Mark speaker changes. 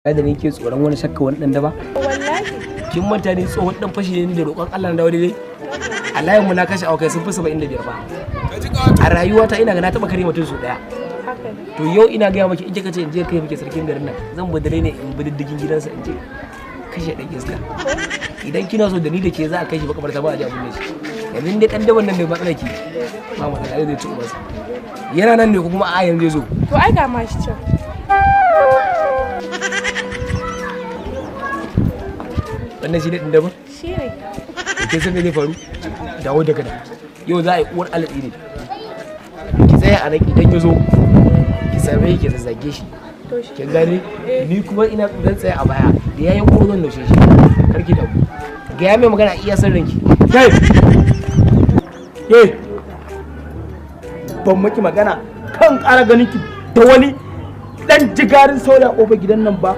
Speaker 1: Da ni ke tsoron wani shakka wani dan daba.
Speaker 2: Wallahi.
Speaker 1: Kin manta ni tsohon dan fashi ne da roƙon Allah na dawo daidai. A layin mu na kashe awakai sun fi 75 fa. A rayuwata ina ga na taɓa kare mutum sau ɗaya.
Speaker 2: Haka ne.
Speaker 1: To yau ina gaya maki, in kika ce in je kai miki sarkin garin nan, zan bi dare ne in bi diddigin gidansa in je kashe ɗan iska. Idan kina so da ni da ke za a kai shi makabarta ba a ji abin da shi. Yanzu dai ɗan daban nan da matsala ki ba matsala, zai ci ubansa. Yana nan ne ko kuma a yanzu zai zo?
Speaker 2: To ai ga ma shi can.
Speaker 1: Wannan shi ne ɗan daban?
Speaker 2: Shi ne.
Speaker 1: Kin san me zai faru? Dawo daga nan. Yau za a yi uwar alatsi ne. Ki tsaya a nan, idan ya zo ki same shi ki zazzage shi.
Speaker 2: To shi.
Speaker 1: Kin gane?
Speaker 2: Eh.
Speaker 1: Ni kuma ina zan tsaya a baya, da yayin ko zan naushe shi. Kar ki damu. Gaya mai magana iya san ranki.
Speaker 3: Kai! Ke! Ban maki magana kan ƙara ganin ki da wani ɗan jigarin saurayi a ƙofar gidan nan ba.